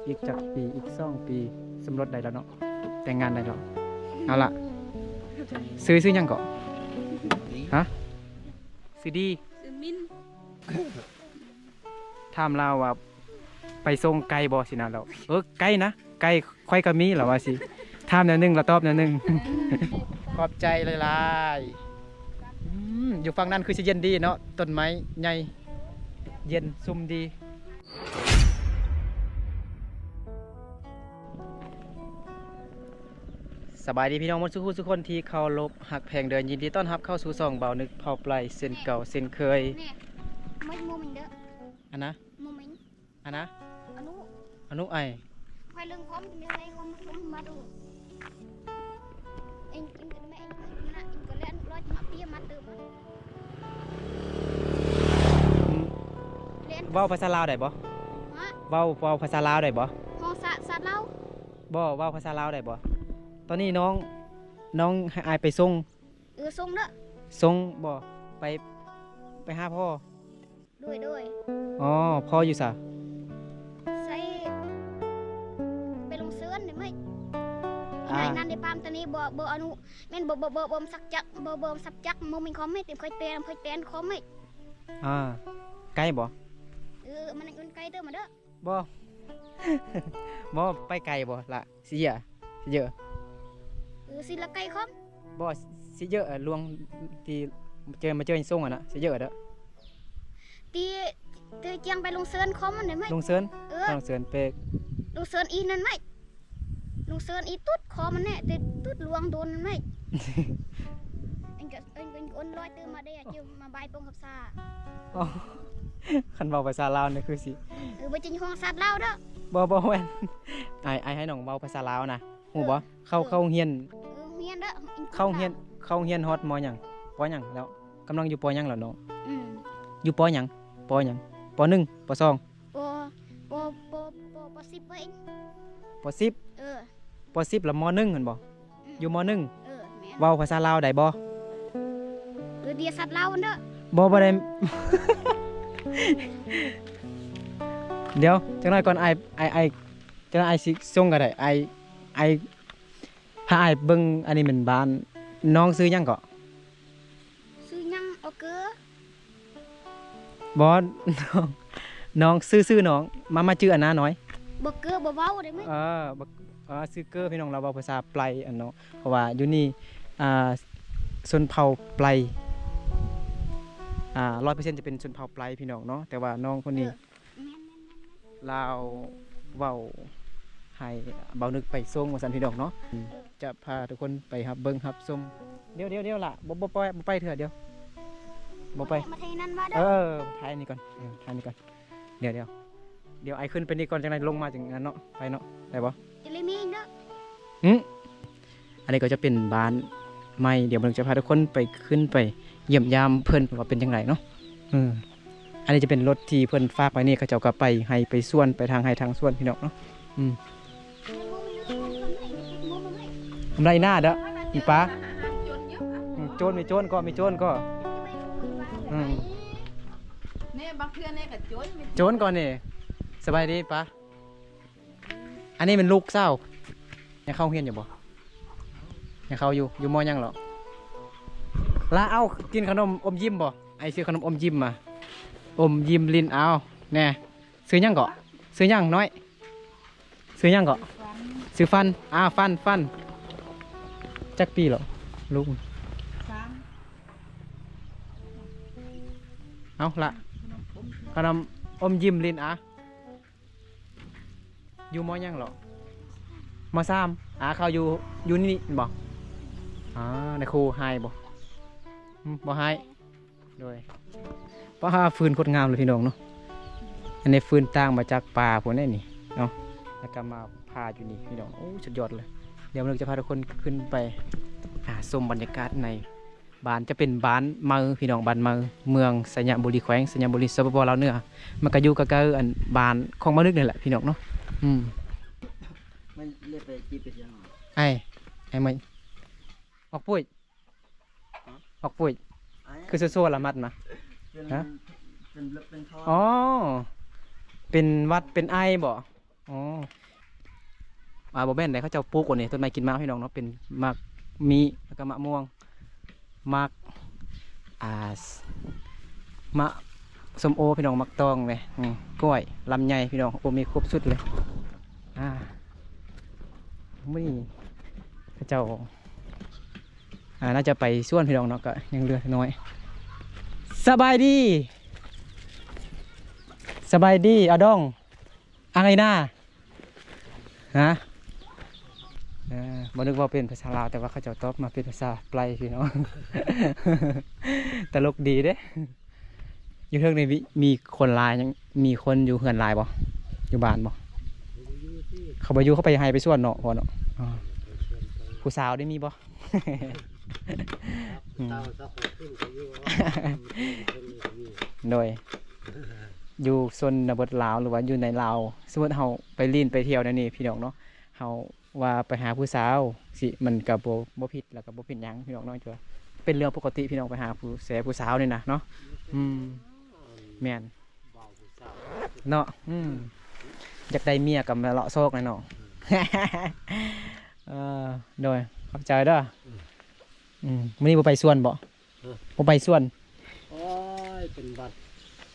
ອີກຈັກປີ? ອີກສອງປີ ສົມລົດໄດ້ແລ້ວເນາະ ແຕ່ງງານໄດ້ແລ້ວ. ເອົາລະ ຊື່ ຊື່ຫຍັງເກາະ? ຮະ? ຊື່ດີ? ຊື່ມິນ. ຖາມລາວວ່າໄປສົ່ງໄກບໍ່ຊີ້ນະ ລາວ ເອີ ໄກນະ ໄກ ຂ້ອຍກໍມີ ລາວວ່າຊີ້ ຖາມແນວໜຶ່ງ ລາວຕອບແນວໜຶ່ງ. ຂອບໃຈຫຼາຍໆ. ອືມ ຢູ່ຝັ່ງນັ້ນຄືຊິເຢັນດີເນາະ ຕົ້ນໄມ້ໃຫຍ່ ເຢັນຊຸ່ມດີ. ສະບາຍດີພີ່ນ້ອງໝົດສູ່ຜູ້ສູ່ຄົນທີ່ເຄົາລົບຮັກແພງເດີ ຍິນດີຕ້ອນຮັບເຂົ້າສູ່ຊ່ອງບ່າວນຶກເຜົ່າໄປເຊັ່ນເກົ່າເຊັ່ນເຄີຍ. ແມ່ ບໍ່ແມ່ນເດີ ອັນນະ ບໍ່ແມ່ນ ອັນນະ ອະນຸ ອະນຸອ້າຍ ຂ້ອຍເລື່ອງຄອມ ມີໃຫ້ຄອມມາລົງມາດູ. ເອັງ ເອັງກໍແມ່ນ ເອັງກໍແລ່ນລອຍມາເປີຍມາຕື່ມ. ເວົ້າພາສາລາວໄດ້ບໍ່? ຮະ? ເວົ້າ ເວົ້າພາສາລາວໄດ້ບໍ່? ເວົ້າສາ ສາລາວ. ບໍ່ ເວົ້າພາສາລາວໄດ້ບໍ່? ຕອນນີ້ນ້ອງ ນ້ອງໃຫ້ອ້າຍໄປສົ່ງ. ເອີ ສົ່ງເດີ. ສົ່ງບໍ່? ໄປ ໄປຫາພໍ່? ໂດຍ ໂດຍ. ອໍ ພໍ່ຢູ່ໃສ? ໃສ ໄປລົງເຊີນໄດ້ໄໝ? ອ່າ ໄດ້ນັ້ນໄດ້ປາມຕານີ້ ບໍ່ ບໍ່ອະນຸ ແມ່ນ ບໍ່ ບໍ່ ບໍ່ ບໍ່ສັກຈັກ ບໍ່ ບໍ່ສັກຈັກ ບໍ່ມີຄອມໃຫ້ ເຕັມໄຂ່ແຕນ ໄຂ່ແຕນຄອມໃຫ້. ອ່າ ໄກບໍ່? ເອີ ມັນ ມັນໄກເຕີບມາເດີ. ບໍ່ ບໍ່ ໄປໄກບໍ່ລະ? ຊິເຢ ຊິເຢ ເອີ ຊິລະໄກຄອມ. ບໍ່ ຊິເຢ ເອີ ລວງທີ່ເຈີ ມາເຈີສົ່ງຫັ້ນນະ ຊິເຢເດີ. ທີ່ ທີ່ຈຽງໄປລົງເຊີນຄອມຫັ້ນໄດ້ໄໝ? ລົງເຊີນ? ເອີ ລົງເຊີນເປກ ລົງເຊີນອີນັ້ນໄໝ? ລົງເຊີນອີຕຸດຄອມຫັ້ນແຫຼະ ແຕ່ຕຸດລວງໂດນຫັ້ນໄໝ? ອັນກໍ ອັນກໍໂອນລອຍຕື່ມມາເດ້ ເຈົ້າມາບາຍປົງກັບຊາ. ອໍ ຄັນເວົ້າພາສາລາວນີ້ຄືຊິ ເອີ ບໍ່ຈິງຫ້ອງສັດລາວເດີ. ບໍ່ ບໍ່ແມ່ນ ອ້າຍ ອ້າຍໃຫ້ນ້ອງເວົ້າພາສາລາວນະ ຮູ້ບໍ່? ເອີ ເຂົ້າ ເອີ ເຂົ້າໂຮງຮຽນ ເອີ ໂຮງຮຽນເດີ ເຂົ້າໂຮງຮຽນ ເຂົ້າໂຮງຮຽນຮອດ ມໍ ຫຍັງ? ປໍ ຫຍັງແລ້ວ? ກຳລັງຢູ່ ປໍ ຫຍັງແລ້ວນ້ອງ? ອືມ ຢູ່ ປໍ ຫຍັງ? ປໍ ຫຍັງ? ປໍ ໜຶ່ງ? ປໍ ສອງ? ປໍ ປໍ ປໍ ປໍ ສິບເວີຍ ປໍ ສິບ? ເອີ ປໍ ສິບ ລະ ມໍ ໜຶ່ງ ແມ່ນບໍ່? ອືມ ຢູ່ ມໍ ໜຶ່ງ. ເອີ ແມ່ນ. ເວົ້າພາສາລາວໄດ້ບໍ່? ເອີ ເດຍສັດລາວເດີ. ບໍ່ ບໍ່ໄດ້ ດຽວ ຈັກໜ້ອຍກ່ອນ ອ້າຍ ອ້າຍ ອ້າຍ ຈັ່ງອ້າຍຊິສົ່ງກໍໄດ້ ອ້າຍ ອ້າຍ ພາອ້າຍເບິ່ງ. ອັນນີ້ແມ່ນບ້ານ ນ້ອງຊື່ຫຍັງເກາະ? ຊື່ຫຍັງ? ອໍເກີ. ບໍ່ ນ້ອງ ນ້ອງຊື່ ຊື່ນ້ອງ ມາ ມາຈື່ອັນໜ້າໜ້ອຍ. ບໍ່ເກີ ບໍ່ເວົ້າໄດ້ໄໝ? ເອີ ບໍ່ ເອີ ຊື່ເກີ ພີ່ນ້ອງ ລາວເວົ້າພາສາໄປອັນເນາະ ເພາະວ່າຢູ່ນີ້ ອ່າ ຊົນເຜົ່າໄປ ອ່າ ຮ້ອຍເປີເຊັນຈະເປັນຊົນເຜົ່າໄປ ພີ່ນ້ອງເນາະ ແຕ່ວ່ານ້ອງຄົນນີ້ ເອີ ແມ່ນໆໆໆ ລາວເວົ້າໃຫ້ບ່າວນຶກໄປສົ່ງວ່າຊັ້ນ ພີ່ນ້ອງເນາະ. ເອີ ຈະພາທຸກຄົນໄປຮັບເບິ່ງຮັບຊົມ. ດຽວໆໆ ລະ ບໍ່ ບໍ່ໄປ ບໍ່ໄປເທື່ອດຽວ ບໍ່ໄປ ມາໄທນັ້ນມາເດີ. ເອີ ຖ່າຍນີ້ກ່ອນ ເອີ ຖ່າຍນີ້ກ່ອນ. ດຽວໆ ດຽວອ້າຍຂຶ້ນໄປນີ້ກ່ອນ ຈັ່ງໃດລົງມາຈັ່ງນັ້ນເນາະ ໄປເນາະ ໄດ້ບໍ່? ຈະເລີຍມີເນາະ. ຫຶ ອັນນີ້ກໍຈະເປັນບ້ານໃໝ່ ດຽວເບິ່ງຈະພາທຸກຄົນໄປ ຂຶ້ນໄປຢ້ຽມຢາມເພິ່ນວ່າເປັນຈັ່ງໃດເນາະ. ເອີ ອັນນີ້ຈະເປັນລົດທີ່ເພິ່ນຝາກໄວ້ນີ້ ເຂົາເຈົ້າກໍໄປໄຮ່ໄປສວນ ໄປທາງໄຮ່ທາງສວນ ພີ່ນ້ອງເນາະ. ອືມ ກຳໄລໜ້າເດີ ອີປາ. ອືມ ໂຈນ ມີໂຈນກໍ ມີໂຈນກໍ. ອືມ ແນ່ ບາງເທື່ອແນ່ກໍໂຈນ ໂຈນກໍນີ້. ສະບາຍດີປາ. ອັນນີ້ແມ່ນລູກສາວ ຍັງເຂົ້າໂຮງຮຽນຢູ່ບໍ່? ຍັງເຂົ້າຢູ່. ຢູ່ ມໍ ຫຍັງເລາະ? ລະ ເອົາ ກິນຂະໜົມອົມຍິ້ມບໍ່? ອ້າຍຊື້ຂະໜົມອົມຍິ້ມມາ ອົມຍິ້ມຫຼິ້ນ. ເອົາແນ່. ຊື່ຫຍັງເກາະ? ຊື່ຫຍັງນ້ອຍ? ຊື່ຫຍັງເກາະ? ຊື່ຟັນ. ອ່າ ຟັນ ຟັນ ຈັກປີແລ້ວລູກ? ສາມ. ເອົາລະ ຂະໜົມອົມຍິ້ມຫຼິ້ນ. ອ່າ ຢູ່ ມໍ ຫຍັງເລາະ? ມໍ ສາມ. ອ່າ ເຂົາຢູ່ ຢູ່ນີ້ແມ່ນບໍ່? ອ່າ ນາຄູຮ້າຍບໍ່? ຫຶ ບໍ່ຮ້າຍ. ໂດຍ ປ້າ ຟືນໂຄດງາມເລີຍພີ່ນ້ອງເນາະ. ອັນນີ້ຟືນຕ່າງມາຈາກປ່າພຸ້ນເດ້ນີ້ເນາະ ແລ້ວກໍມາຜ່າຢູ່ນີ້ພີ່ນ້ອງ. ໂອ້ ສຸດຍອດເລີຍ. ດຽວມື້ນີ້ຈະພາທຸກຄົນຂຶ້ນໄປ ອ່າ ຊົມບັນຍາກາດໃນ ບ້ານຈະເປັນບ້ານເມົາພີ່ນ້ອງ ບ້ານເມົາ ເມືອງໄຊຍະບູລີ ແຂວງໄຊຍະບູລີ ສປປ ລາວເໜືອ. ມັນກໍຢູ່ໃກ້ໆ ອັນ ບ້ານຂອງມະນຶກນີ້ແຫຼະພີ່ນ້ອງເນາະ. ອືມ ມັນເລີຍໄປຈີບເປັນຫຍັງ? ອ້າຍ ອ້າຍເໝີຍ ອອກປຸ້ຍ ຮະ? ອອກປຸ້ຍ ອ້າຍ ຄືໂຊໆ ລະມັດມາ. ເປັນ ຮະ? ເປັນເລິບເປັນທ້ອງ. ອໍ ເປັນຫວັດເປັນໄອບໍ? ອໍ ອໍ ອ່າ ບໍ່ແມ່ນໃດ ເຂົາເຈົ້າປູກອັນນີ້ ຕົ້ນໄມ້ກິນໝາກ ພີ່ນ້ອງເນາະ ເປັນໝາກມີ້ ແລ້ວກໍມະມ່ວງ ໝາກ ອ່າ ມະ ສົ້ມໂອ ພີ່ນ້ອງ ໝາກຕອງເດ້ ອືມ ກ້ວຍ ລຳໄຍ ພີ່ນ້ອງ ໂອ້ ມີຄົບຊຸດເລີຍ. ອ່າ ມື້ນີ້ເຂົາເຈົ້າ ອ່າ ໜ້າຈະໄປສວນ ພີ່ນ້ອງເນາະ ກໍຍັງເຫຼືອນ້ອຍ. ສະບາຍດີ ສະບາຍດີ ອາດອງ ອັງໄອນາ ຮະ ເອີ ບໍ່ນຶກວ່າເປັນພາສາລາວ ແຕ່ວ່າເຂົາເຈົ້າຕອບມາເປັນພາສາໄປ ພີ່ນ້ອງ ຕະຫຼົກດີເດ້. ຢູ່ເທິງນີ້ມີ ມີຄົນຫຼາຍ ຍັງມີຄົນຢູ່ເຮືອນຫຼາຍບໍ່? ຢູ່ບ້ານບໍ່? ເຂົາບໍ່ຢູ່ ເຂົາໄປໄຮ່ໄປສວນເນາະ ພໍ່ເນາະ. ອາ ຜູ້ສາວໄດ້ມີບໍ່? ອືມ ຜູ້ສາວສັກຄົນກໍຢູ່ ໂດຍ ຢູ່ຊົນນະບົດລາວ ຫຼືວ່າຢູ່ໃນລາວ ສົມມຸດເຮົາໄປຫຼິ້ນໄປທ່ຽວແນວນີ້ ພີ່ນ້ອງເນາະ ເຮົາ ວ່າໄປຫາຜູ້ສາວຊິ ມັນກໍບໍ່ ບໍ່ຜິດ ແລ້ວກໍບໍ່ເປັນຫຍັງ ພີ່ນ້ອງເນາະ ເປັນເລື່ອງປົກກະຕິ ພີ່ນ້ອງ ໄປຫາຜູ້ແສຜູ້ສາວນີ້ນະເນາະ. ອືມ ແມ່ນ ເນາະ ອືມ ຢາກໄດ້ເມຍກໍມາເລາະຊອກແຫຼະເນາະ. ເອີ ໂດຍ ຂອບໃຈເດີ. ອືມ ມື້ນີ້ບໍ່ໄປສວນບໍ່? ຮະ ບໍ່ໄປສວນ? ໂອ້ຍ ເປັນຫວັດ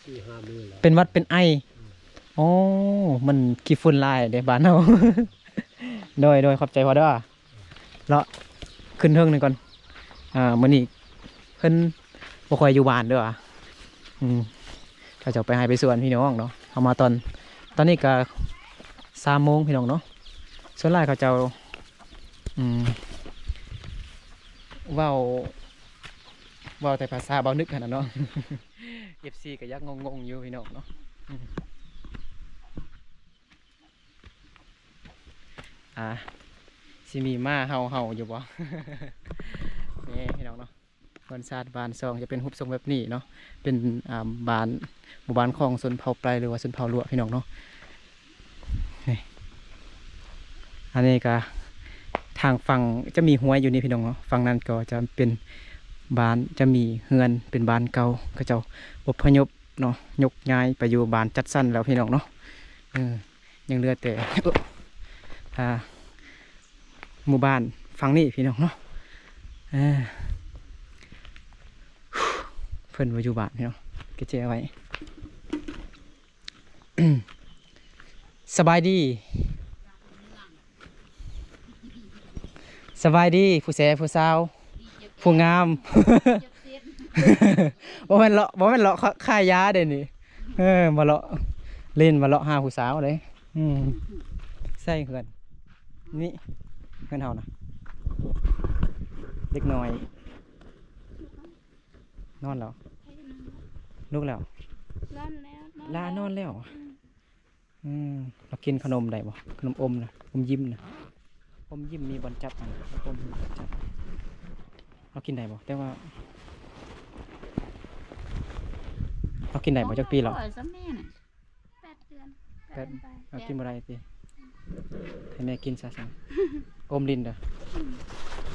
ສີ່ຫ້າມື້ແລ້ວ ເປັນຫວັດເປັນໄອ. ອືມ ໂອ້ ມັນຂີ້ຝຸ່ນຫຼາຍເດ້ບ້ານເຮົາ. ໂດຍ ໂດຍ ຂອບໃຈພໍ່ເດີ. ເລາະຂຶ້ນເທິງນີ້ກ່ອນ. ອ່າ ມື້ນີ້ເພິ່ນບໍ່ຄ່ອຍຢູ່ບ້ານເດີ. ອືມ ເຂົາເຈົ້າໄປໄຮ່ໄປສວນ ພີ່ນ້ອງເນາະ. ເຮົາມາຕອນ ຕອນນີ້ກໍສາມໂມງ ພີ່ນ້ອງເນາະ. ສ່ວນຫຼາຍເຂົາເຈົ້າ ອືມ ເວົ້າ ເວົ້າແຕ່ພາສາເບົານຶກຫັ້ນນະເນາະ. ເອັຟຊີກໍຢາກງົງໆຢູ່ ພີ່ນ້ອງເນາະ. ອືມ ອ່າ ຊິມີໝາເຫົ່າເຫົ່າຢູ່ບໍ່? ນີ້ ພີ່ນ້ອງເນາະ ເຮືອນຊານບ້ານຊ່ອງຈະເປັນຮູບຊົງແບບນີ້ເນາະ. ເປັນ ອ່າ ບ້ານ ໝູ່ບ້ານຂອງຊົນເຜົ່າໄປ ຫຼືວ່າຊົນເຜົ່າລຸ ພີ່ນ້ອງເນາະ. ນີ້ ອັນນີ້ກະທາງຝັ່ງຈະມີຫ້ວຍຢູ່ນີ້ ພີ່ນ້ອງເນາະ. ຝັ່ງນັ້ນກໍຈະເປັນບ້ານ ຈະມີເຮືອນເປັນບ້ານເກົ່າ ເຂົາເຈົ້າອົບພະຍົບເນາະ ຍົກຍ້າຍໄປຢູ່ບ້ານຈັດສັນແລ້ວ ພີ່ນ້ອງເນາະ. ເອີ ຍັງເຫຼືອແຕ່ ອ່າ ໝູ່ບ້ານຝັ່ງນີ້ ພີ່ນ້ອງເນາະ. ເອີ ເພິ່ນບໍ່ຢູ່ບ້ານ ພີ່ນ້ອງ ກະແຈໄວ້. ສະບາຍດີ ສະບາຍດີ ຜູ້ແສຜູ້ສາວ ຜູ້ງາມ. ບໍ່ແມ່ນເລາະ ບໍ່ແມ່ນເລາະຂາ ຂາຍຢາເດ້ນີ້. ເອີ ມາເລາະຫຼິ້ນ ມາເລາະຫາຜູ້ສາວເດ້. ອືມ ໃສ່ເຮືອນນີ້ ເຮືອນເຮົານະ ເດັກນ້ອຍ ນອນແລ້ວ ລຸກແລ້ວ ນອນແລ້ວ ນອນແລ້ວ ລານອນແລ້ວ. ອືມ ອືມ ລາວກິນຂະໜົມໄດ້ບໍ່? ຂະໜົມອົມນະ ອົມຍິ້ມນະ ອົມຍິ້ມມີບ່ອນຈັບຫັ້ນນະ ອົມມີບ່ອນຈັບ ລາວກິນໄດ້ບໍ່? ແຕ່ວ່າ ລາວກິນໄດ້ບໍ່? ຈັກປີແລ້ວ? ແປດເດືອນ ແປດ ແປດເດືອນໄປ ລາວກິນບໍ່ໄດ້ຕິ? ໃຫ້ແມ່ກິນຊະຊັ້ນ ອົມຫຼິ້ນເດີ. ອືມ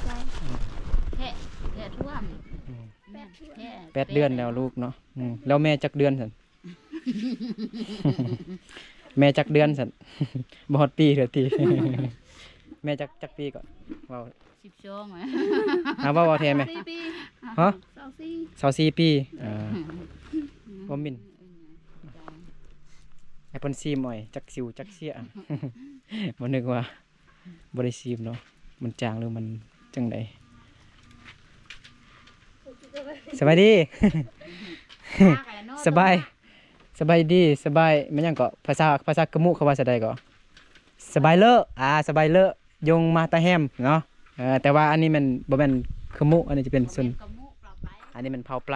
ໃຊ່ ອືມ ແທະ ແທະຖ້ວມ ອືມ ແມ່ນແທະ ແປດເດືອນແລ້ວລູກເນາະ. ອືມ ແລ້ວແມ່ຈັກເດືອນຊັ້ນ? ແມ່ຈັກເດືອນຊັ້ນ? ບໍ່ຮອດປີເທື່ອຕິ. ແມ່ຈັກ ຈັກປີເກາະ? ເວົ້າ ສິບສອງ ອະ ເວົ້າ ເວົ້າແທ້ແມ່. ຊາວສີ່ປີ ຮະ? ຊາວສີ່ ຊາວສີ່ປີ. ເອີ ອືມ ບໍ່ມິນ ໃຫ້ເພິ່ນຊີມ ໂອ້ຍ ຈັກສິວຈັກເສຍ. ບໍ່ນຶກວ່າ ບໍ່ໄດ້ຊີມເນາະ ມັນຈາງຫຼືມັນຈັ່ງໃດ? ສະບາຍດີ ສະບາຍ ສະບາຍດີ ສະບາຍ ແມ່ນຫຍັງເກາະ? ພາສາ ພາສາກະມຸເຂົາວ່າຈັ່ງໃດເກາະ? ສະບາຍເລີ ອ່າ ສະບາຍເລີ ຍົງມາຕາແຮມເນາະ. ເອີ ແຕ່ວ່າອັນນີ້ແມ່ນ ບໍ່ແມ່ນກະມຸ ອັນນີ້ຈະເປັນຊົນ ອັນນີ້ແມ່ນເຜົ່າໄປ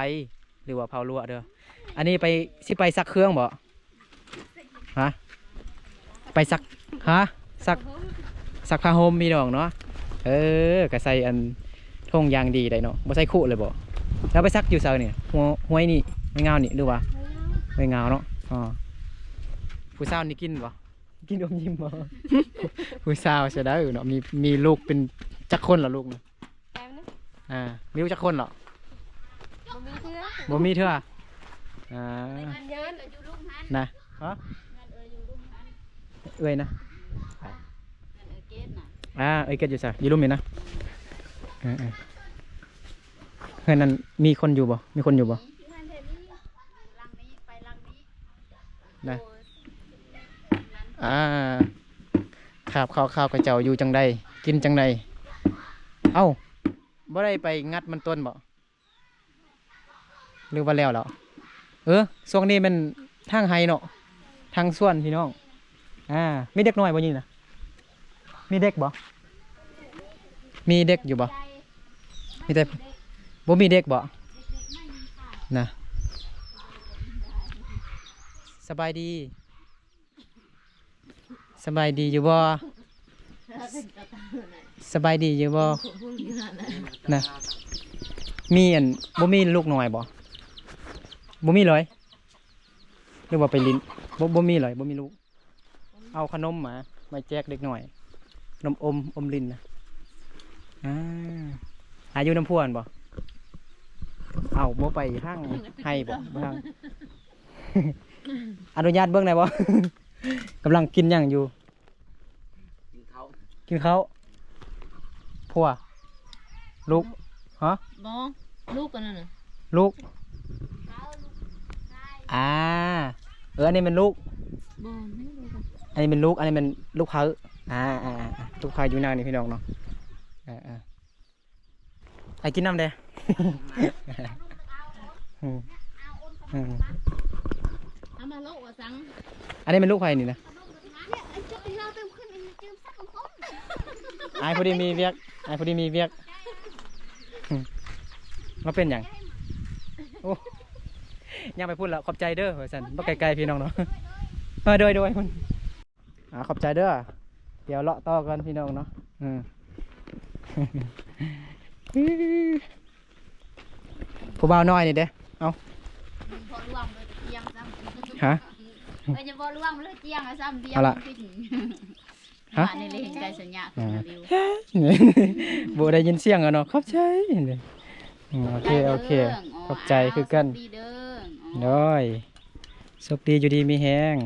ຫຼືວ່າເຜົ່າລຸເດີ. ອັນນີ້ໄປ ຊິໄປຊັກເຄື່ອງບໍ່? ຮະ? ໄປຊັກ ຮະ? ຊັກ ຊັກຜ້າຫົ່ມພີ່ນ້ອງເນາະ. ເອີ ກະໃສ່ອັນຖົງຢ່າງດີໄດ໋ເນາະ ບໍ່ໃສ່ຄຸເລີຍບໍ່? ແລ້ວໄປຊັກຢູ່ໃສນີ້? ຫ້ວ ຫ້ວຍນີ້ ຫ້ວຍງາວນີ້ ຫຼືວ່າ ຫ້ວຍງາວເນາະ? ອໍ ຜູ້ສາວນີ້ກິນບໍ່? ກິນອົມຍິ້ມບໍ່? ຜູ້ສາວຊະໄດ໋ເນາະ ມີ ມີລູກເປັນຈັກຄົນລະລູກນະ? ແປມນະ ອ່າ ມີລູກຈັກຄົນເລາະ? ບໍ່ມີເທື່ອ ບໍ່ມີເທື່ອ ອ່າ ນະ ຮະ? ເອີ ຢູ່ລຸ່ມຫັ້ນ ເອີ ຢູ່ລຸ່ມຫັ້ນ ເອື້ອຍນະ. ອ່າ ເອື້ອຍເກດຢູ່ໃສ? ຢູ່ລຸ່ມນີ້ນະ. ເອີໆ ເຮືອນນັ້ນມີຄົນຢູ່ບໍ່? ມີຄົນຢູ່ບໍ່? ນະ ອ່າ ຄາບເຂົ້າ ຄາບເຂົ້າເຈົ້າຢູ່ຈັ່ງໃດ? ກິນຈັ່ງໃດ? ເອົ້າ ບໍ່ໄດ້ໄປງັດມັນຕົ້ນບໍ່? ຫຼືວ່າແລ້ວແລ້ວ? ເອີ ຊ່ວງນີ້ແມ່ນທາງໄຮ່ເນາະ ທາງສວນພີ່ນ້ອງ. ອ່າ ມີເດັກນ້ອຍບໍ່ນີ້ນະ? ມີເດັກບໍ່? ມີເດັກຢູ່ບໍ່? ມີແຕ່ ບໍ່ມີເດັກບໍ່? ນະ ສະບາຍດີ. ສະບາຍດີຢູ່ບໍ່? ສະບາຍດີຢູ່ບໍ່? ນະ ມີອັນ ບໍ່ມີລູກນ້ອຍບໍ່? ບໍ່ມີເລີຍ ຫຼືວ່າໄປຫຼິ້ນ? ບໍ່ ບໍ່ມີເລີຍ ບໍ່ມີລູກ. ເອົາຂະໜົມມາ ມາແຈກເດັກນ້ອຍ ຂະໜົມອົມ ອົມຫຼິ້ນນະ. ອ່າ ຫາຢູ່ນຳຜົວຫັ້ນບໍ່? ເອົາ ບໍ່ໄປທາງໄຮ່ບໍ່? ບໍ່ທາງ ອະນຸຍາດເບິ່ງໄດ້ບໍ່? ກຳລັງກິນຫຍັງຢູ່? ກິນເຂົ້າ ກິນເຂົ້າ. ຜົວ ລູກ ຮະ? ບໍ່ ລູກອັນນັ້ນນະ ລູກ ອ່າ ເອີ ອັນນີ້ແມ່ນລູກ ບໍ່ ອັນນີ້ແມ່ນລູກ ອັນນີ້ແມ່ນລູກເຂົາ. ອ່າ ອ່າ ອ່າ ລູກເຂົາຢູ່ນານີ້ພີ່ນ້ອງເນາະ. ເອີ ເອີ ອ້າຍກິນນ້ຳແດ່. ອືມ ອືມ ເອົາມາໂລະວ່າຊັ້ນ. ອັນນີ້ແມ່ນລູກໃຜນີ້ນະ? ອ້າຍພໍດີມີວຽກ ອ້າຍພໍດີມີວຽກ. ອືມ ລາວເປັນຫຍັງ? ໂອ້ ຍ່າງໄປພຸ້ນລະ ຂອບໃຈເດີວ່າຊັ້ນ. ບໍ່ໄກໆ ພີ່ນ້ອງເນາະ. ເອີ ໂດຍໆ ພຸ້ນ. ອ່າ ຂອບໃຈເດີ ດຽວເລາະຕໍ່ກ່ອນພີ່ນ້ອງເນາະ. ເອີ ຜູ້ບ່າວນ້ອຍນີ້ເດ້. ເອົ້າ ບໍ່ລວມເລີຍ ຈຽງຊ້ຳ ຮະ? ເອີ ຢ່າບໍ່ລວມເລີຍ ຈຽງຊ້ຳ ດຽວ ເອົາລະ ຮະ? ວ່າໃນເລງໄກສັນຍາ ອ່າ ຄືນະວິວ ບໍ່ໄດ້ຍິນສຽງເນາະ. ຂອບໃຈ. ອືມ ໂອເຄ ໂອເຄ ຂອບໃຈຄືກັນ. ໂດຍ ໂຊກດີ ຢູ່ດີມີແຮງ.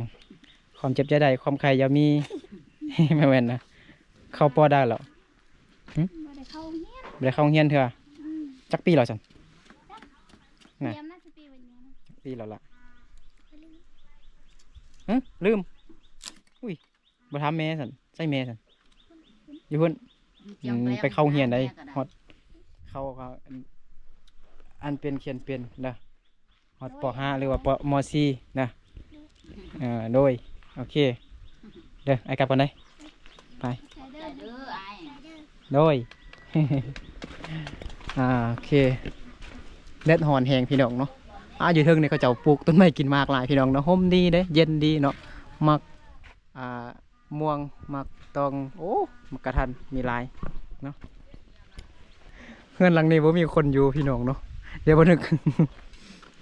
ຄວາມເຈັບຢ່າໄດ້ ຄວາມໄຂ້ຢ່າມີ. ແມ່ນນະ ເຂົ້າ ປໍ ໄດ້ແລ້ວ. ຫຶ? ບໍ່ໄດ້ເຂົ້າໂຮງຮຽນ ບໍ່ໄດ້ເຂົ້າໂຮງຮຽນເທື່ອ. ອືມ ຈັກປີແລ້ວຊັ້ນ? ນະ ຈັກປີແລ້ວລະ? ຫຶ? ລືມ. ອຸ້ຍ ບໍ່ຖາມແມ່ຊັ້ນ. ໃສແມ່ຊັ້ນ? ຢູ່ພຸ້ນ. ອືມ ໄປເຂົ້າໂຮງຮຽນໄດ໋. ຮອດ ເຂົາກໍ ອັນ ອັນເປັນຂຽນເປັນເດີ. ຮອດ ປໍຫ້າ ຫຼືວ່າ ປໍ ມໍສີ່ ນະ. ເອີ ໂດຍ ໂອເຄ ເດີ ອ້າຍກັບກ່ອນເດີ. ໄປ ໂດຍ ອ່າ ໂອເຄ. ແດດຮ້ອນແຮງພີ່ນ້ອງເນາະ. ອ່າ ຢູ່ເທິງນີ້ເຂົາເຈົ້າປູກຕົ້ນໄມ້ກິນໝາກຫຼາຍພີ່ນ້ອງເນາະ. ຮົ່ມດີເດ້ ເຢັນດີເນາະ. ໝາກ ອ່າ ມ່ວງ ໝາກຕອງ ໂອ້ ໝາກກະທັນ ມີຫຼາຍເນາະ. ເຮືອນຫຼັງນີ້ບໍ່ມີຄົນຢູ່ພີ່ນ້ອງເນາະ. ດຽວບໍ່ນຶກ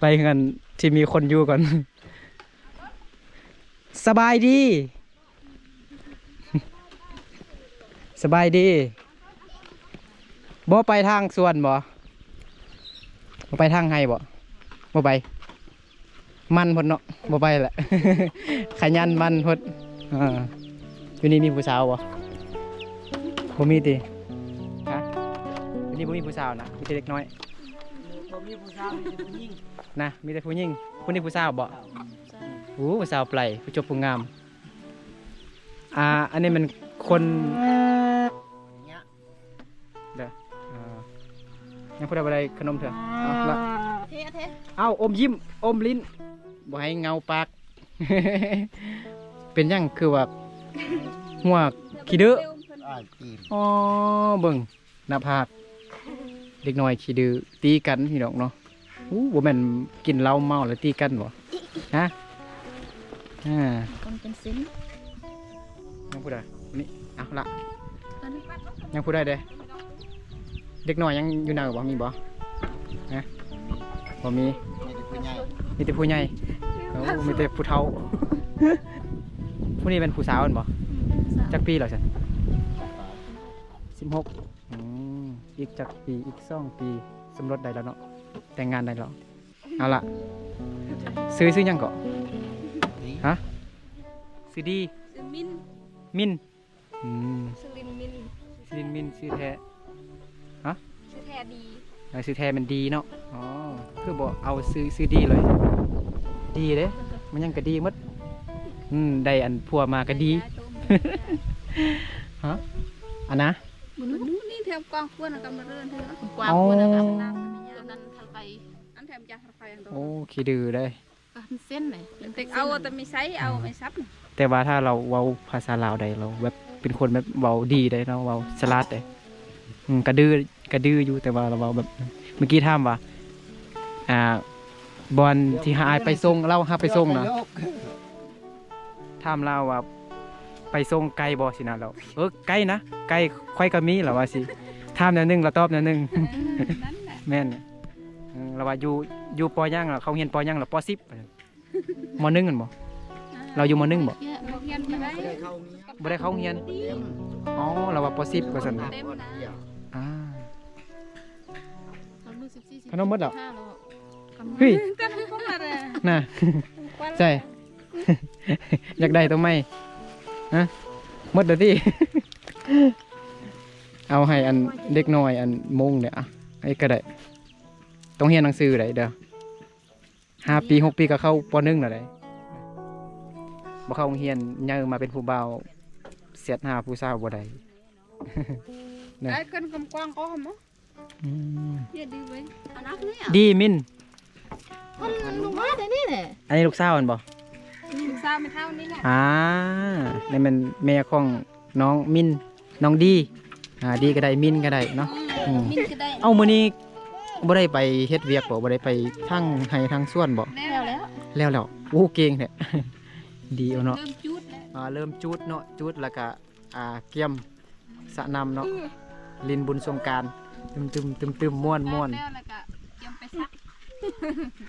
ໄປເຮືອນທີ່ມີຄົນຢູ່ກ່ອນ. ສະບາຍດີ ສະບາຍດີ. ບໍ່ໄປທາງສວນບໍ່? ບໍ່ໄປທາງໄຮ່ບໍ່? ບໍ່ໄປ. ມັນໂພດເນາະ ບໍ່ໄປລະ ຂະຫຍັນມັນໂພດ. ເອີ ຢູ່ນີ້ມີຜູ້ສາວບໍ່? ບໍ່ມີຕິ? ຮະ? ຢູ່ນີ້ບໍ່ມີຜູ້ສາວນະ ມີແຕ່ເດັກນ້ອຍ. ບໍ່ມີຜູ້ສາວ ມີແຕ່ຜູ້ຍິງນະ. ມີແຕ່ຜູ້ຍິງ. ຜູ້ນີ້ຜູ້ສາວບໍ່? ໂອ້ ຜູ້ສາວໄປ ຜູ້ຈົບຜູ້ງາມ. ອ່າ ອັນນີ້ແມ່ນຄົນ ເດີ ເອີ ຍັງຜູ້ໃດບໍ່ໄດ້ຂະໜົມເທື່ອ. ເອົາລະ ເທ ເທ ເອົາ ອົມຍິ້ມ ອົມລິ້ນ ບໍ່ໃຫ້ເຫງົາປາກ. ເປັນຫຍັງຄືວ່າຫົວຂີ້ດື້? ອ້າຍຕີນ. ອໍ ເບິ່ງໜ້າຜາກ ເດັກນ້ອຍຂີ້ດື້ ຕີກັນພີ່ນ້ອງເນາະ. ອູ້ ບໍ່ແມ່ນກິນເຫຼົ້າເມົາແລ້ວຕີກັນບໍ່? ຮະ? ອ່າ ຄົນເປັນສິນ. ຍັງຜູ້ໃດ? ນີ້ ເອົາລະ ຍັງຜູ້ໃດເດ້? ເດັກນ້ອຍຍັງຢູ່ໃນບໍ່? ມີບໍ່? ຮະ? ບໍ່ມີ. ມີແຕ່ຜູ້ໃຫຍ່ ມີແຕ່ຜູ້ໃຫຍ່. ໂອ້ ມີແຕ່ຜູ້ເຖົ້າ. ຜູ້ນີ້ແມ່ນຜູ້ສາວແມ່ນບໍ່? ອືມ ຜູ້ສາວ. ຈັກປີແລ້ວຊັ້ນ? ສິບຫົກ. ອືມ ອີກຈັກປີ? ອີກສອງປີ ສົມລົດໄດ້ແລ້ວເນາະ ແຕ່ງງານໄດ້ແລ້ວ. ເອົາລະ ຊື່ ຊື່ຫຍັງເກາະ? ດີ. ຮະ? ຊື່ດີ. ຊື່ມິນ. ມິນ ອືມ ຊື່ລິນມິນ ຊື່ລິນມິນ ຊື່ແທ້ ຮະ? ຊື່ແທ້ດີ ເອີ ຊື່ແທ້ແມ່ນດີເນາະ. ອໍ ຄືບໍ່ເອົາຊື່ ຊື່ດີເລີຍ? ດີເດ້ ມັນຫຍັງກະດີໝົດ. ອືມ ໄດ້ອັນຜົວມາກະດີ ຮະ? ອັນນະ ມື້ນີ້ແຖມກອງຄວນກັບມາເລື່ອນເທື່ອ ກອງຄວນກັບນ້ຳ ອັນນັ້ນທັນໄປ ອັນແຖມຈາກໄຟ ໂອ້ ຂີ້ດື້ເດ້. ເອີ ມັນເສັ້ນເດ້ ເຕັກເອົາແຕ່ມີໄຊ ເອົາໄມ້ສັບ. ແຕ່ວ່າຖ້າລາວເວົ້າພາສາລາວໄດ້ ລາວແບບເປັນຄົນແບບເວົ້າດີໄດ໋ເນາະ ເວົ້າສະຫຼາດໄດ໋. ອືມ ກະດື້ ກະດື້ຢູ່ ແຕ່ວ່າລາວເວົ້າແບບ ເມື່ອກີ້ຖາມວ່າ ອ່າ ບ່ອນທີ່ອ້າຍໄປສົ່ງ ລາວຫາໄປສົ່ງນະ ຖາມລາວວ່າ ໄປສົ່ງໄກບໍ່ຊີ້ນະ ລາວ ເອີ ໄກນະ ໄກ ຂ້ອຍກໍມີ ລາວວ່າຊີ້. ຖາມແນວໜຶ່ງ ລາວຕອບແນວໜຶ່ງ. ເອີ ນັ້ນແຫຼະ ແມ່ນ. ເອີ ລາວວ່າຢູ່ ຢູ່ ປໍ ຫຍັງ ເຂົ້າຮຽນ ປໍ ຫຍັງ ລາວ ປໍ ສິບ ມໍໜຶ່ງ ແມ່ນບໍ່? ລາວຢູ່ ມໍໜຶ່ງ ບໍ່? ຮຽນບໍ່ໄດ້ ບໍ່ໄດ້ເຂົ້າຮຽນ. ອໍ ລາວວ່າ ປໍ ສິບ ວ່າຊັ້ນນະ. ອ່າ ຂະໜົມໝົດແລ້ວ. ເຮີ້ຍ ນະ ໃສ່ ຢາກໄດ້ໂຕໃໝ່ ຮະ? ໝົດແລ້ວຕິ? ເອົາໃຫ້ອັນເດັກນ້ອຍອັນໂມງເດ້ ອະ ໃຫ້ກໍໄດ້. ຕ້ອງຮຽນໜັງສືໄດ໋ເດີ ຫ້າປີ ຫົກປີກໍເຂົ້າ ປໍ ໜຶ່ງ ແລ້ວໄດ໋. ບໍ່ເຂົ້າໂຮງຮຽນ ໃຫຍ່ມາເປັນຜູ້ບ່າວ ແຊັດຫາຜູ້ສາວບໍ່ໄດ້. ໄດ້ຂຶ້ນກຳກວາງກໍຫຳ. ອືມ ເຮັດດີເວີຍ ອັນນັ້ນນີ້ ດີມິນ ມັນລູກມາແຕ່ນີ້ແຫຼະ. ອັນນີ້ລູກສາວແມ່ນບໍ່? ລູກສາວແມ່ເຖົ້ານີ້ແຫຼະ. ອ່າ ນີ້ແມ່ນແມ່ຂອງນ້ອງມິນ ນ້ອງດີ. ອ່າ ດີກໍໄດ້ ມິນກໍໄດ້ເນາະ. ອືມ ອືມ ມິນກໍໄດ້. ເອົ້າ ມື້ນີ້ບໍ່ໄດ້ໄປເຮັດວຽກບໍ່? ບໍ່ໄດ້ໄປທາງໄຮ່ທາງສວນບໍ່? ແລ້ວແລ້ວ ແລ້ວແລ້ວ. ໂອ້ ເກັ່ງແທ້ ດີເອົາເນາະ. ເລີ່ມຈູດແລ້ວ ອ່າ ເລີ່ມຈູດເນາະ ຈູດແລ້ວກໍ ອ່າ ກຽມ ສະນ້ຳເນາະ ຫຼິ້ນບຸນສົງການ ຕຶມໆໆໆ ມ່ວນໆ ແລ້ວ ແລ້ວກໍກຽມໄປສັກ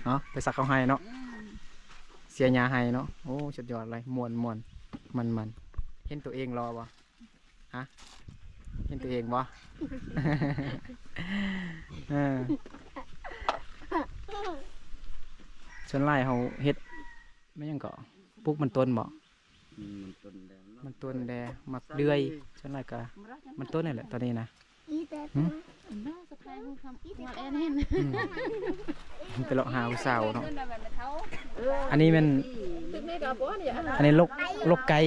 ເນາະ ໄປສັກເຂົ້າໄຮ່ເນາະ. ອືມ ເສຍຫຍ້າໄຮ່ເນາະ. ໂອ້ ສຸດຍອດເລີຍ ມ່ວນໆ ມັນໆ. ເຫັນຕົວເອງຫຼໍ່ບໍ່? ຮະ? ເຫັນຕົວເອງບໍ່? ເອີ ສ່ວນຫຼາຍເຮົາເຮັດ ແມ່ນຫຍັງເກາະ ປູກມັນຕົ້ນບໍ່? ອືມ ມັນຕົ້ນແດ່ ມັນຕົ້ນແດ່ ໝາກເດືອຍ ສ່ວນຫຼາຍກະມັນຕົ້ນນີ້ແຫຼະຕອນນີ້ນະ. ຫືມ ອືມ ໄປເລາະຫາຜູ້ສາວເນາະ. ອັນນີ້ແມ່ນ ອັນນີ້ລົກ ລົກໄກ່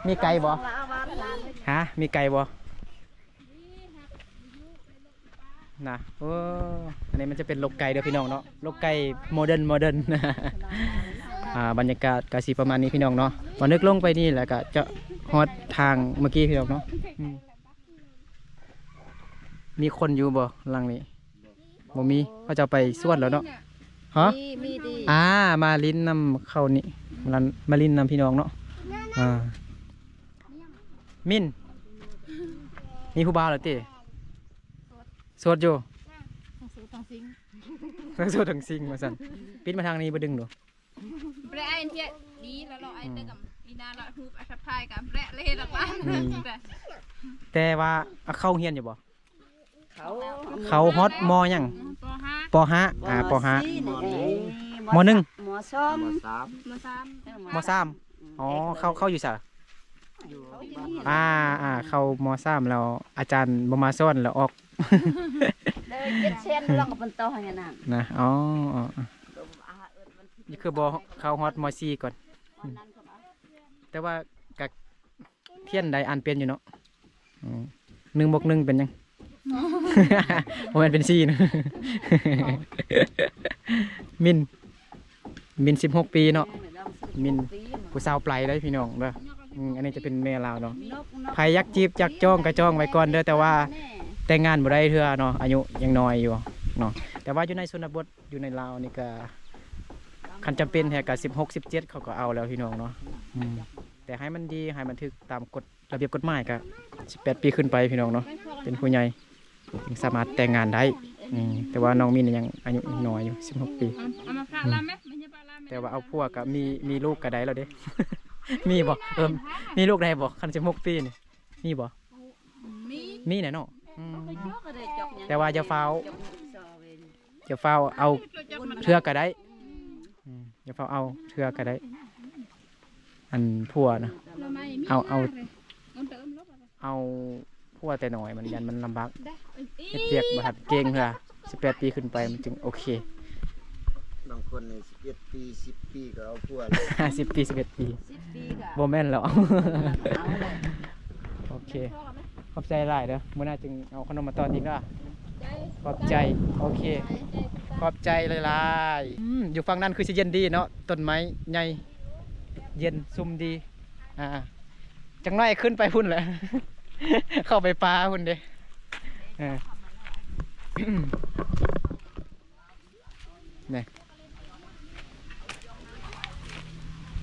ມີໄກ່ບໍ່? ຮະ ມີໄກ່ບໍ່? ນະ ໂອ້ ອັນນີ້ມັນຈະເປັນລົກໄກ່ເດີພີ່ນ້ອງເນາະ ລົກໄກ່ໂມເດີນ ໂມເດີນ. ອ່າ ບັນຍາກາດກະຊິປະມານນີ້ພີ່ນ້ອງເນາະ ວ່ານຶກລົງໄປນີ້ແລ້ວກະຈະຮອດທາງເມື່ອກີ້ພີ່ນ້ອງເນາະ. ອືມ ມີຄົນຢູ່ບໍ່ຫຼັງນີ້? ບໍ່ມີ ເຂົາເຈົ້າໄປສວນແລ້ວເນາະ. ຮະ? ມີ ມີດີ ອ່າ ມາຫຼິ້ນນຳເຂົານີ້ ມາຫຼິ້ນນຳພີ່ນ້ອງເນາະ. ອ່າ ມິນ ມີຜູ້ບ່າວແລ້ວຕິ? ໂສດຢູ່ ທັງໂສດທັງຊິງ ທັງໂສດທັງຊິງວ່າຊັ້ນ. ປິດມາທາງນີ້ບໍ່ດຶງດູ. ແບະ ອ້າຍເທຍ ດີແລ້ວເນາະ ອ້າຍເຕີກຳ ອີນາລະຮູບ ອາ ທັກທາຍກຳແບະເລີຍດອກວ່າ. ອືມ ແຕ່ວ່າ ອ່າ ເຂົ້າຮຽນຢູ່ບໍ່? ເຂົາ ເຂົາຮອດ ມໍ ຫຍັງ? ປໍຫ້າ ປໍຫ້າ ອ່າ ປໍຫ້າ ມໍສີ່ນີ້ເດ້ ມໍໜຶ່ງ ມໍສອງ ມໍສາມ ມໍສາມ ອໍ ເຂົາ ເຂົາຢູ່ໃສ? ອ່າ ອ່າ ເຂົ້າມໍສາມແລ້ວ ອາຈານບໍ່ມາສອນແລ້ວອອກ. ເດີ ເຈັດແສນ ລອງກັບເພິ່ນຕໍ່ໃຫ້ນະ ນະ. ອໍ ອໍ ຄືບໍ່ເຂົ້າຮອດມໍສີ່ກ່ອນ? ອືມ ແຕ່ວ່າກະ ທຽນໄດ້ອ່ານເປັນຢູ່ເນາະ. ອືມ ໜຶ່ງບວກໜຶ່ງເປັນຫຍັງ? ບໍ່ແມ່ນເປັນສີ່ນະ. ມິນ ມິນສິບຫົກປີເນາະ ມິນຜູ້ສາວໄປເດ້ພີ່ນ້ອງເດີ. ອືມ ອັນນີ້ຈະເປັນແມ່ລາວເນາະ ໃຜຢາກຈີບຢາກຈອງກະຈອງໄວ້ກ່ອນເດີ ແຕ່ວ່າແຕ່ງງານບໍ່ໄດ້ເທື່ອເນາະ ອາຍຸຍັງນ້ອຍຢູ່ເນາະ. ແຕ່ວ່າຢູ່ໃນຊົນນະບົດ ຢູ່ໃນລາວນີ້ກະ ຄັນຈຳເປັນແທ້ກະສິບຫົກ ສິບເຈັດ ເຂົາກໍເອົາແລ້ວພີ່ນ້ອງເນາະ. ອືມ ແຕ່ໃຫ້ມັນດີ ໃຫ້ມັນຖືກຕາມກົດລະບຽບກົດໝາຍກະສິບແປດປີຂຶ້ນໄປພີ່ນ້ອງເນາະ ເປັນຜູ້ໃຫຍ່ຈຶ່ງສາມາດແຕ່ງງານໄດ້. ອືມ ແຕ່ວ່ານ້ອງມິນຍັງອາຍຸນ້ອຍຢູ່ ສິບຫົກປີ. ອືມ ແຕ່ວ່າເອົາຜົວກະມີ ມີລູກກະໄດ້ແລ້ວເດ້. ມີບໍ່? ເອີ ມີລູກໄດ້ບໍ່ ຄັນສິບຫົກປີນີ້ ມີບໍ່? ມີ ມີແຫຼະເນາະ. ອືມ ແຕ່ວ່າຢ່າຟ້າວ ຢ່າຟ້າວເອົາເທື່ອກະໄດ້. ອືມ ຢ່າຟ້າວເອົາເທື່ອກະໄດ້. ອັນຜົວນະ ເອົາ ເອົາ ເອົາຜົວແຕ່ນ້ອຍ ມັນຢ້ານມັນລຳບາກ ເຮັດວຽກບໍ່ທັນເກັ່ງເທື່ອ ສິບແປດປີຂຶ້ນໄປມັນຈຶ່ງໂອເຄ. ບາງຄົນນີ້ສິບເອັດປີ ສິບປີກໍເອົາຜົວແລ້ວ ສິບປີ ສິບເອັດປີ ສິບປີກໍ ບໍ່ແມ່ນແລ້ວ ເອົາແລ້ວ ໂອເຄ ຂອບໃຈຫຼາຍເດີ ມື້ໜ້າຈຶ່ງເອົາຂະໜົມມາຕ້ອນອີກເດີ ຂອບໃຈ ໂອເຄ ຂອບໃຈຫຼາຍໆ ອືມ ຢູ່ຝັ່ງນັ້ນຄືຊິເຢັນດີເນາະ ຕົ້ນໄມ້ໃຫຍ່ ເຢັນຊຸ່ມດີ ອ່າ ຈັກໜ້ອຍຂຶ້ນໄປພຸ້ນແຫຼະ ເຂົ້າໄປປ່າພຸ້ນເດ້ ເອີ ນີ້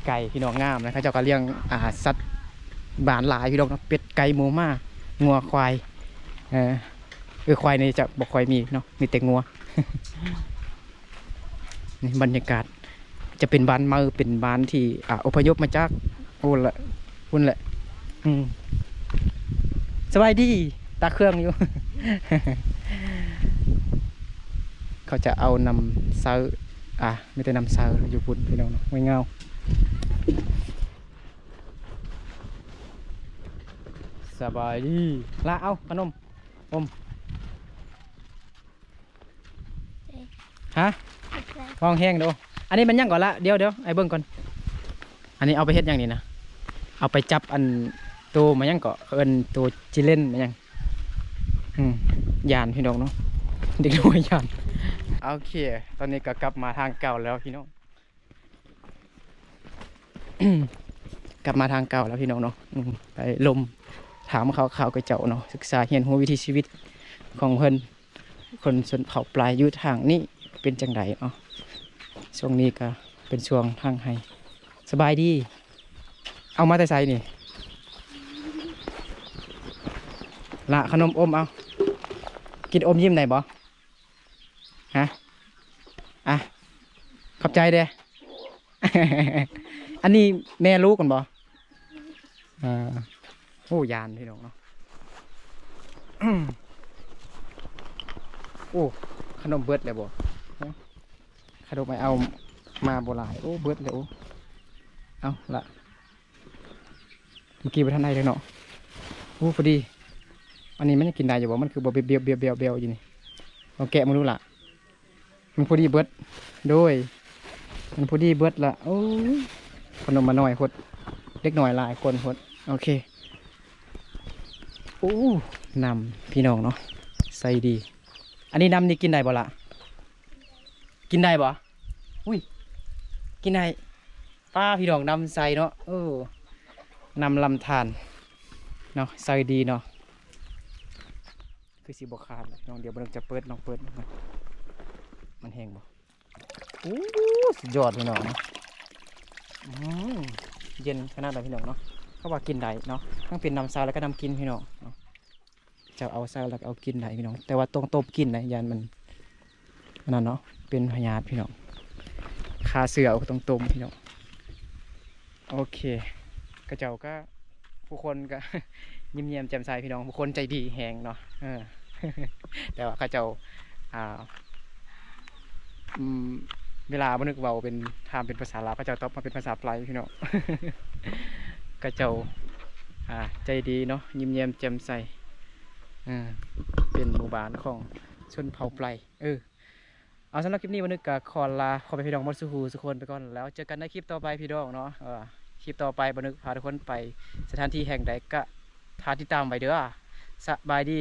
ໄກ່ພີ່ນ້ອງງາມນະ ເຂົາເຈົ້າກໍລ້ຽງ ອ່າ ສັດບ້ານຫຼາຍພີ່ນ້ອງເນາະ ເປັດ ໄກ່ ໝູ ໝາ ງົວ ຄວາຍ ເອີ ເອີ ຄວາຍນີ້ຈະບໍ່ຄ່ອຍມີເນາະ ມີແຕ່ງົວ ນີ້ບັນຍາກາດ ຈະເປັນບ້ານໃໝ່ ເປັນບ້ານທີ່ ອ່າ ອົບພະຍົບມາຈາກ ໂອ້ ລະ ພຸ້ນແຫຼະ ອືມ ສະບາຍດີ ຕາເຄື່ອງຢູ່ ເຂົາຈະເອົານ້ຳໃຊ້ ອ່າ ມີແຕ່ນ້ຳໃຊ້ຢູ່ພຸ້ນພີ່ນ້ອງເນາະ ຫ້ວຍງາວ ສະບາຍດີ ລະ ເອົາຂະໜົມ ອົມ. ຮະ ຂອບໃຈ ຮ້ອງແຮງເດີ ອັນນີ້ມັນຫຍັງກ່ອນລະ ດຽວໆ ໃຫ້ເບິ່ງກ່ອນ ອັນນີ້ເອົາໄປເຮັດຫຍັງນີ້ນະ ເອົາໄປຈັບອັນໂຕມາຫຍັງເກາະ ເອີ້ນໂຕຈິເລນມາຫຍັງ ອືມ ຢ້ານພີ່ນ້ອງເນາະ ເດັກນ້ອຍຢ້ານ ໂອເຄ ຕອນນີ້ກໍກັບມາທາງເກົ່າແລ້ວພີ່ນ້ອງ. ກັບມາທາງເກົ່າແລ້ວພີ່ນ້ອງເນາະ ອືມ ໄປລົມຖາມຂ່າວໆ ກັບເຂົາເຈົ້າເນາະ ສຶກສາຮຽນຮູ້ວິຖີຊີວິດຂອງເພິ່ນ ຄົນຊົນເຜົ່າປາຍຢູ່ທາງນີ້ເປັນຈັ່ງໃດເນາະ ຊ່ວງນີ້ກໍເປັນຊ່ວງທາງໄຮ່ ສະບາຍດີ ເອົາມາແຕ່ໃສນີ້ ລະ ຂະໜົມອົມ ເອົາ ກິນອົມຍິ້ມໄດ້ບໍ່? ຮະ ອ່ະ ຂອບໃຈເດ້ ອັນນີ້ແມ່ລູກກັນບໍ່? ອ່າ ໂອ້ ຢ້ານພີ່ນ້ອງເນາະ ໂອ້ ຂະໜົມເບິດແລ້ວບໍ່? ຂະໜົມໄອ້ເອົາມາບໍ່ຫຼາຍ ໂອ້ ເບິດແລ້ວ ໂອ້ ເອົາລະ ເມື່ອກີ້ບໍ່ທັນໄດ້ເລີຍເນາະ ໂອ້ ພໍດີ ອັນນີ້ມັນຍັງກິນໄດ້ຢູ່ບໍ່? ມັນຄືບໍ່ແບວໆໆໆຢູ່ນີ້ ລອງແກະເບິ່ງດູລະ ມັນພໍດີເບິດ ໂດຍ ມັນພໍດີເບິດລະ ໂອ້ຍ ຂະໜົມມາໜ້ອຍໂພດ ເດັກນ້ອຍຫຼາຍຄົນໂພດ ໂອເຄ ໂອ້ ນ້ຳພີ່ນ້ອງເນາະ ໃສດີ ອັນນີ້ນ້ຳນີ້ກິນໄດ້ບໍ່ລະ? ກິນໄດ້ບໍ່? ອຸ້ຍ ກິນໄດ້ ປ້າ ພີ່ນ້ອງ ນ້ຳໃສເນາະ ເອີ ນ້ຳລຳທານເນາະ ໃສດີເນາະ ຄືຊິບໍ່ຂາດ ພີ່ນ້ອງ ດຽວເບິ່ງ ຈະເປີດ ລອງເປີດເບິ່ງ ມັນແຮງບໍ່? ໂອ້ ສຸດຍອດ ພີ່ນ້ອງເນາະ ອືມ ເຢັນຂະໜາດໃດ ພີ່ນ້ອງເນາະ ເຂົາວ່າກິນໄດ້ເນາະ ທັງເປັນນ້ຳໃສ ແລ້ວກໍນ້ຳກິນ ພີ່ນ້ອງເນາະ. ເຈົ້າເອົາໃສ່ແລ້ວກໍເອົາກິນໄດ້ພີ່ນ້ອງ ແຕ່ວ່າຕ້ອງຕົ້ມກິນນະ ຢ້ານມັນອັນນັ້ນເນາະ ເປັນພະຍາດພີ່ນ້ອງ ຂ້າເຊື້ອເອົາ ຕ້ອງຕົ້ມພີ່ນ້ອງ ໂອເຄ ເຂົາເຈົ້າກໍ ຜູ້ຄົນກໍຍິ້ມແຍ້ມແຈ່ມໃສພີ່ນ້ອງ ຜູ້ຄົນໃຈດີແຮງເນາະ ເອີ ແຕ່ວ່າເຂົາເຈົ້າ ອ່າ ອືມ ເວລາບໍ່ນຶກເວົ້າເປັນ ຖາມເປັນພາສາລາວ ເຂົາເຈົ້າຕອບມາເປັນພາສາໄປລພີ່ນ້ອງ ເຂົາເຈົ້າ ອ່າ ໃຈດີເນາະ ຍິ້ມແຍ້ມແຈ່ມໃສ ເອີ ເປັນໝູ່ບ້ານຂອງຊົນເຜົ່າໄປລ ເອີ ເອົາ ສຳລັບຄລິບນີ້ ບ່າວນຶກກໍຂໍລາພໍ່ແມ່ພີ່ນ້ອງໝົດສູ່ຜູ້ສູ່ຄົນໄປກ່ອນ ແລ້ວເຈີກັນໃນຄລິບຕໍ່ໄປພີ່ນ້ອງເນາະ ເອີ ຄລິບຕໍ່ໄປບ່າວນຶກພາທຸກຄົນໄປສະຖານທີ່ແຫ່ງໃດກໍຖ້າຕິດຕາມໄວ້ເດີ ສະບາຍດີ.